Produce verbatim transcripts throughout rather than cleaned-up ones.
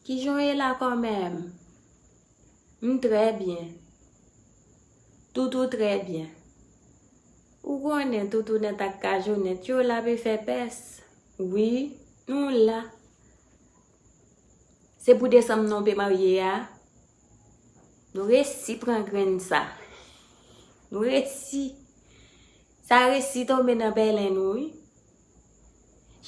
Kijan w ye la kanmenm? M trè byen. Toutou trè byen. Ou konnen Toutounèt ak Kajounèt, yo la pe fè pès. Wi, nou la. Se pou desanm non pe marye a. Nou resi pran grenn sa. Nou resi. Sa resi tonbe nan pèlen nou, wi.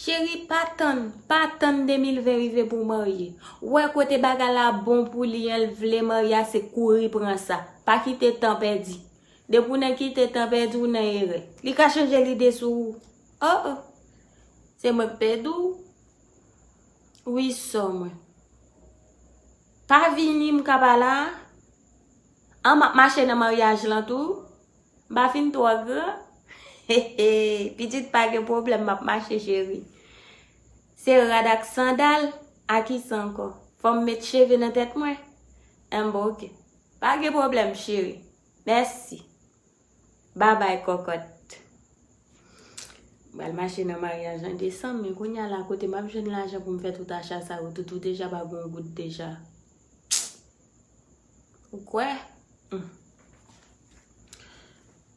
Cheri, pa tann, pa tann de mil ven rive pou w marye. Ou wè kote bagay la bon pou li an, l vle marye a, se kouri pran sa. Pa kite tan pèdi. Depi w nan kite tan pèdi, w nan erè. Li ka chanje lide sou ou. Oh, oh. Se mwen k pèdi w. Wi, sè mwen. Pa vini m ka pale a. An, m ap mache nan maryaj lan tou. M pa fin twò gran. He, he, pitit pa gen pwoblèm, m ap mache, cheri. Se rad ak sandal, a kisa ankò? Fò m met cheve nan tèt mwen? Enben, oke. Pa gen pwoblèm, cheri. Mèsi. Babay, kòkòt. M pral mache nan maryaj an desanm, men kounye a la, kote m ap jwenn lajan pou m fè tout acha sa yo? Toutou deja pa gen yon goud deja. Ou kwè? Hmm.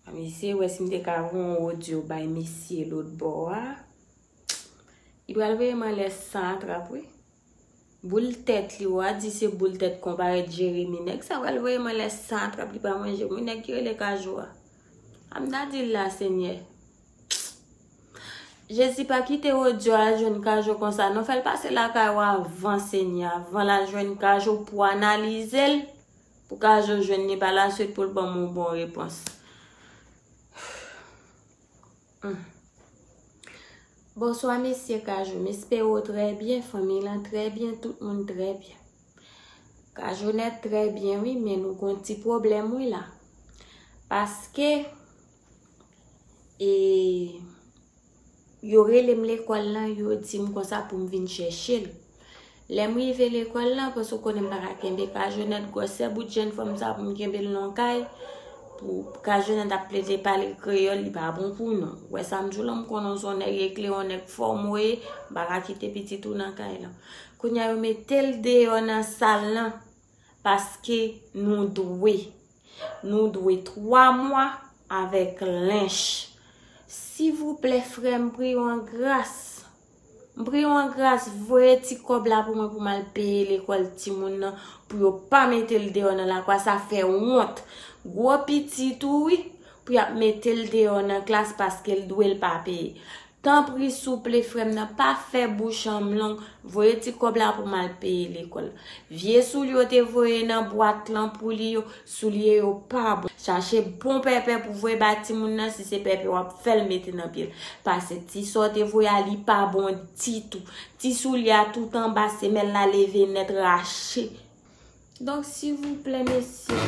A, mesye, wè si m te ka voye yon odyo bay mesye lòt bò a. Li pral voye m anlè san atrap, wi. Boul tèt li, w a di se boul tèt konparèt Jeremi. Nèg sa pral voye m anlè san atrap, li pa manje. Wi, nèg ki rele Kajou a. A m ta di l la, Senyè. Jezi, pa kite odyo al jwenn Kajou konsa non, fè l pase lakay ou avan, Senyè, avan l al jwenn Kajou pou analize l, pou Kajou jwenn li pa laswit pou l ban m yon bon repons. Hmm. Bonswa, mesye Kajou. M espere w trè byen, fanmi lan trè byen, tout moun trè byen. Kajounèt trè byen, wi, men nou gon ti pwoblèm, wi, la. Paske, e, yo rele m lekòl lan, yo di m konsa pou m vin chèche l. Lè m rive lekòl lan, paske w konnen m pa ka kenbe Kajounèt, gwosè bout jèn fanm sa pou m kenbe l nan kay, pou Kajounèt ap plede pale kreyòl, li pa bon pou nou. Ou wè sa m di w lan, m konnen w se yon nèg ekle, yon nèg fòme w ye, m pa ka kite pitit ou nan kay lan. Kounye a yo mete l deyò nan sal lan, paske nou dwe. Nou dwe twa mwa avèk lench. Silvouplè, frè m, priye w an gras. M priye w an gras, voye ti kòb la pou mwen pou m al peye lekòl timoun nan, pou yo pa mete l deyò nan lakwa, sa fè wont. Gwo pitit ou, wi, pou y ap mete l deyò nan klas paske l dwe l pa peye. Tanpri, souple, frè m nan, pa fè bouch an m long, voye ti kòb la pou m al peye lekòl. Vye soulye yo te voye nan bwat lan pou li yo, soulye yo pa bon. Chache bon pèpè pou voye ba timoun nan, si se pèpè w ap fè l mete nan pye l. Paske ti sa w te voye a, li pa bon ditou. Ti soulye a tout anba semèl la leve nèt rache. Donk, silvouplè, mesye,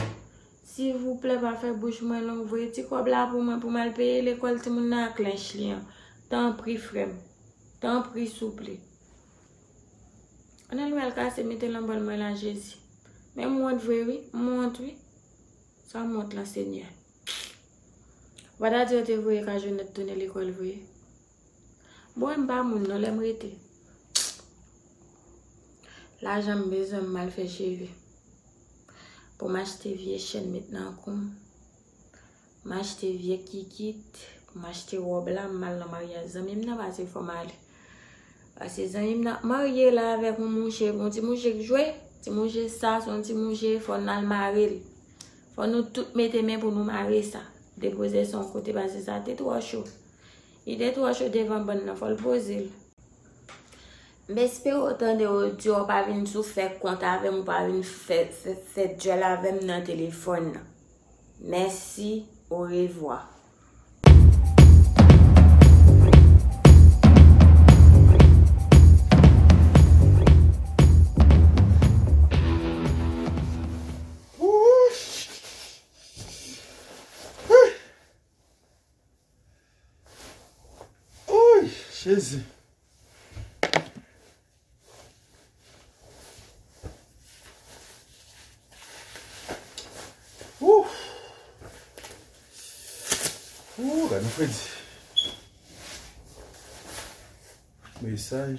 silvouplè, pa fè bouch mwen long. Voye ti kòb la pou mwen, pou m al peye lekòl timoun nan ak lench li an. Tanpri, frè m. Tanpri, souple. Ann al wè l kase, mete l anba l mwen la, Jezi. Men m wont vre, wi. M wont, wi. Sa m wont lan, Senyè. Ou pa ta di yo te voye Kajounèt tounen lekòl vre? Bon, m pa moun non, lè m rete. Lajan m bezwen, m al fè cheve. Pou m achte vye chèn met nan kou m. M achte vye kikit, m achte wòb la, m al nan maryaj zanmi m nan, pase fò m ale. Pase zanmi m nan ap marye la avèk yon mouche, yon ti mouche k jwe. Ti mouche sa, se yon ti mouche, fò n al mare l. Fò nou tout mete men pou nou mare sa. Depoze sa yon kote, pase sa te twò cho. Li te twò cho devan bann nan, fò l poze l. M espere w tande odyo a, w pa vin sou fè kont avè m, w pa vin fè, fè, fè dyòl avè m nan telefòn nan. Mèsi, orevwa. Oy, Jezi. Ooh. Ooh, gade fredi. Mesaj.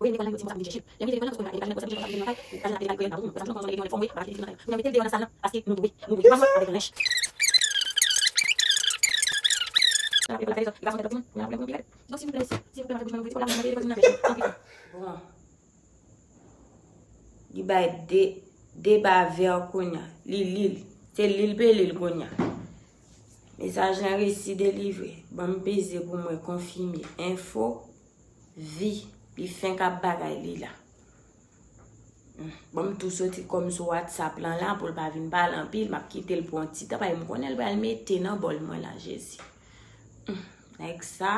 Wi, li pral nan yo ti mò sa vin chèche. Lè m rive lekòl nan, m sot nan paj nan WhatsApp, m chèche sa vin nan kay, paj nan apre li pral nan yon fòm, wi, paj li te gen nan kay. M mete l deyò nan sal la, paske nou dwe, nou dwe, nou dwe, nou dwe, nou dwe. Li pral nan kay, li pral sot nan lòt moun, li pral nan yon pi rèd. Donk, silvouplè, silvouplè, mwen te bouj mwen, mwen te bouj mwen, mwen te bouj mwen. Li bay de, de bavè kounye a. Li li l. Se li l pe li l kounye a. Mesaj lan resi delivre. Ban m peze pou mwen konfime. Enfo, vi. Li fenk ap bagay li la. Hmm. Ban m tou soti kòm sou WhatsApp lan la pou l pa vin pale anpil. M ap kite l pou yon ti tan. Paske m konnen l pral mete nan bòl mwen la, Jezi. Hmm. Nèg sa.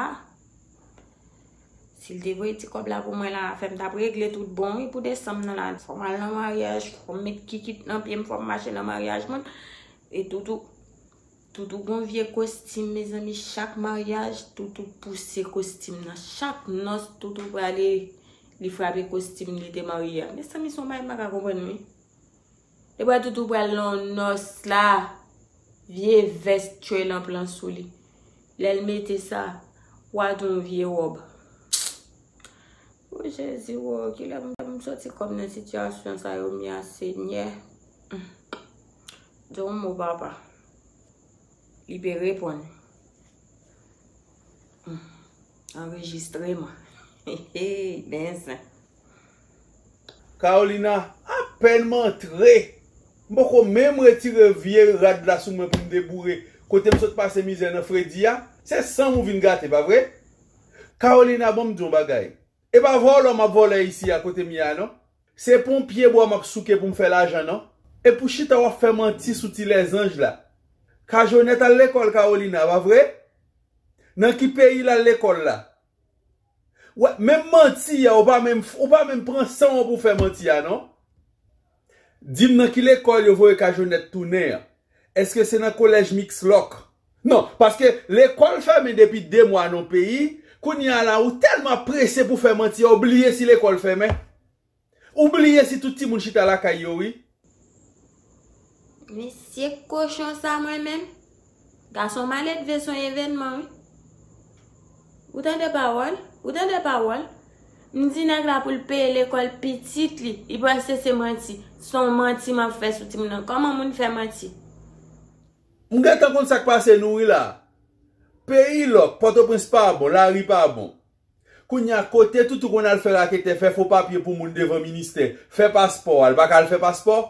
Si l te voye ti kòb la pou mwen la, fè m t ap regle tout bon wi pou desanm nan la. Fò m al nan maryaj, fò m met kikit nan pye m, fò m mache nan maryaj moun. E Toutou, Toutou gon vye kostim, mezanmi, chak maryaj, Toutou pouse kostim nan. Chak nòs, Toutou prale, li frape kostim li te marye a. Mezanmi, se yon bagay m pa ka konprann, wi. Epa Toutou pral nan nòs la. Vye vès tchwè lan plan sou li. Lè l mete sa, wa tou yon vye wòb. O Jezi, wo, kilè m, m soti kòm nan sitiyasyon sa yo, m ye a, Senyè. Di yon mo, papa. Li pe reponn. Anrejistreman. Hey, hey, ben zen. Carolina, apèn m antre, m poko menm retire vye rad la sou mwen pou m deboure. Kote m sot pase mizè nan fredi a, se sanm ou vin gate, pa vre? Carolina, ban m di w yon bagay. E pa vòlò m ap vòlò isi a kote m ye a, non. Se pa yon pye bwa m ap souke pou m fè lajan, non. E pou chita w ap fè manti sou ti lèzanj la. Kajonèt al lekòl, Carolina, pa vre? Nan ki peyi l al lekòl la? Wè, menm manti a, ou pa menm, ou pa menm pran san w pou fè manti a, non. Di m nan ki lekòl yo voye Kajonèt tounen an. Èske se nan kolèj Mixlòk? Non, paske lekòl fèmen depi de mwa nan yon peyi, kounye a la, ou tèlman prese pou fè manti a, ou bliye si lekòl fèmen. Ou bliye si tout timoun chita lakay yo, wi. Mesye kochon sa mwen menm. Gason maledve se yon evènman, wi. Ou tande pawòl? Ou tande pawòl? M di nèg la pou l peye lekòl pitit li. Li panse se manti. Se yon manti m ap fè sou timoun nan. Kòman moun fè manti? M gentan konn sa k pase nou, wi, la. Peyi lòk, Pòtoprens pa bon, lari pa bon. Kounye a, kote Toutou konn al fè raketè, fè fo papye pou moun devan ministè, fè paspò a, l pa ka al fè paspò?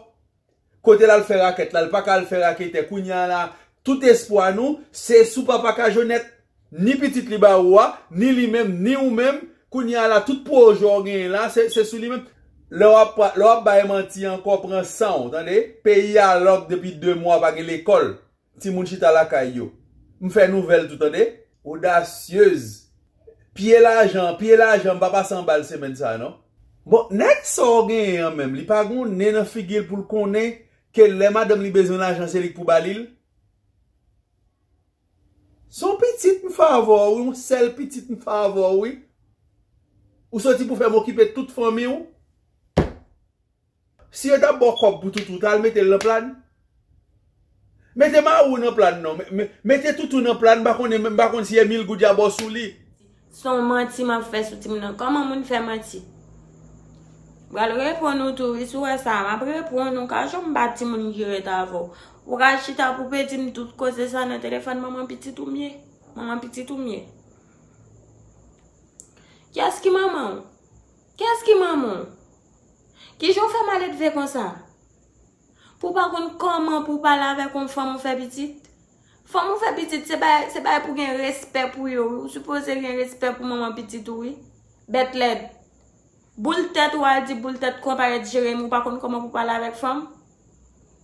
Kote l al fè rakèt la, l pa ka al fè raketè. Kounye a la, tout espwa nou, se sou papa Kajonèt. Ni pitit li ba ou a, ni li menm, ni ou menm. Kounye a la, tout pwojè w genyen la, se, se sou li menm. Lè w ap, lè w ap bay manti ankò, pran san w, tande? Peyi a lòk depi de mwa, pa gen lekòl. Timoun chita lakay yo. M fè nouvèl tou, tande. Odasyez. Pye lajan, pye lajan, m pa pase anba l semèn sa a, non. Bon, nèg sa w genyen an menm, li pa gon nen nan figi l pou l konnen ke lè madanm li bezwen lajan, se li k pou ba li l? Se yon pitit m fè avè w, wi, yon sèl pitit m fè avè w, wi. Ou soti pou fè m okipe tout fanmi w? Si yo t ap ba w kòb pou Toutou, w t al mete l nan plàn? Mete mari w nan plàn non. Me-, me-, mete Toutou nan plàn, m pa konnen, m pa konn si e mil goud y a ba w sou li. Se yon manti m ap fè sou timoun nan. Kòman moun fè manti? M pral reponn ou tou, wi, si w wè sa, m ap reponn ou. Ka janm bat timoun ki ret avè w. Ou ka chita pou pe di m tout koze sa nan telefòn, manman pitit ou m ye. Manman pitit ou m ye. Kiyès ki manman w? Kiyès ki manman w? Kijan w fè maledve konsa? Pou w pa konn kòman pou w pale avèk yon fanm ou fè pitit? Fanm ou fè pitit, se bagay, se bagay pou gen respè pou yo, wi. Ou sipoze gen respè pou manman pitit ou, wi. Bèt lèd. Boul tèt ou al di boul tèt konparèt Jeremi, ou pa konn kòman pou w pale avèk fanm?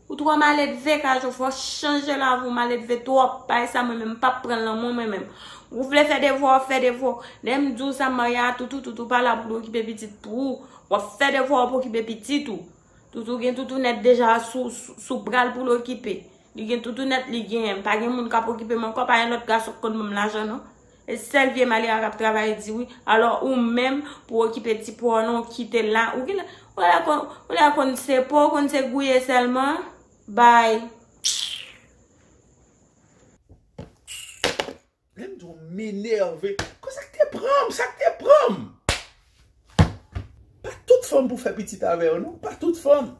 Ou twò maledve, Kajo, fò w chanje lavi w, maledve twòp. Bagay sa mwen menm, m p ap pran l nan men w mwen menm. Ou vle fè devwa, w fè devwa w. Lè m di w sa, m marye a Toutou, Toutou pa la pou l okipe pitit pou ou. W ap fè devwa w pou okipe pitit ou. Toutou gen toutounèt deja sou, sou, sou bra l pou l okipe. Li gen toutounèt, li genyen. Pa gen moun k ap okipe m ankò, pa gen lòt gason k konn ban m lajan, non. E sèl vye malera k ap travay di wi. Alò, ou menm, pou okipe ti po, non, kite l la. Ou gen, ou la konn, ou la konn se po, ou konn se gouye sèlman. Bay. Lè m di w m enève. Konsa k te pran m, sa k te pran m. Pa tout fanm pou fè pitit avè yo, non. Pa tout fanm.